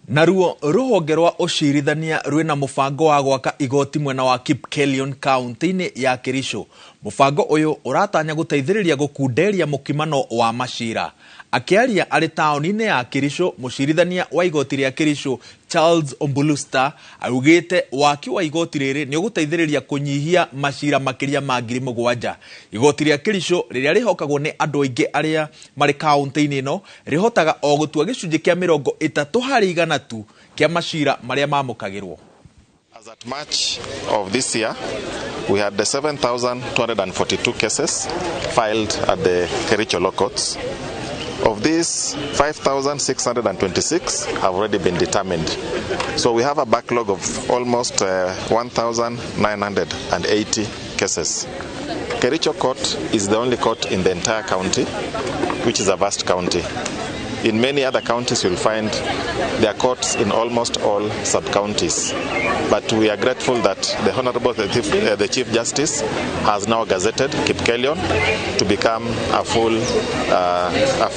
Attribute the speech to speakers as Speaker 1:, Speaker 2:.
Speaker 1: Naruo rũhonge rwa ũcirithania rwĩna mũbango wa gwaka igoti mwena wa Kipkelion kaunti-inĩ ya Kericho. Mũbango ũyũ ũratanya gũteithĩrĩria gũkunderia mũkimano wa macira. Akĩaria arĩ taũni-inĩ ya Kericho, mũcirithania wa igoti rĩa Kericho Charles Ombulusta augĩte waki wa igoti rĩrĩ nĩ ũgũteithĩrĩria kũnyihia macira makĩria ma 7,000. Igoti rĩa Kericho rĩrĩa rĩhokagwo nĩ andũ aingĩ arĩa marĩ kaunti-inĩ ĩno rĩhotaga o gũtua gĩcunjĩ kĩa 30% tu kĩa macira marĩa mamũkagĩrwo.
Speaker 2: As at March of this year, we had the 7,242 cases filed at the Kericho Law Courts. Of these, 5,626 have already been determined. So we have a backlog of almost 1,980 cases. Kericho Court is the only court in the entire county, which is a vast county. In many other counties, you'll find there are courts in almost all sub-counties. But we are grateful that the Honorable the Chief Justice has now gazetted Kipkelion to become a full a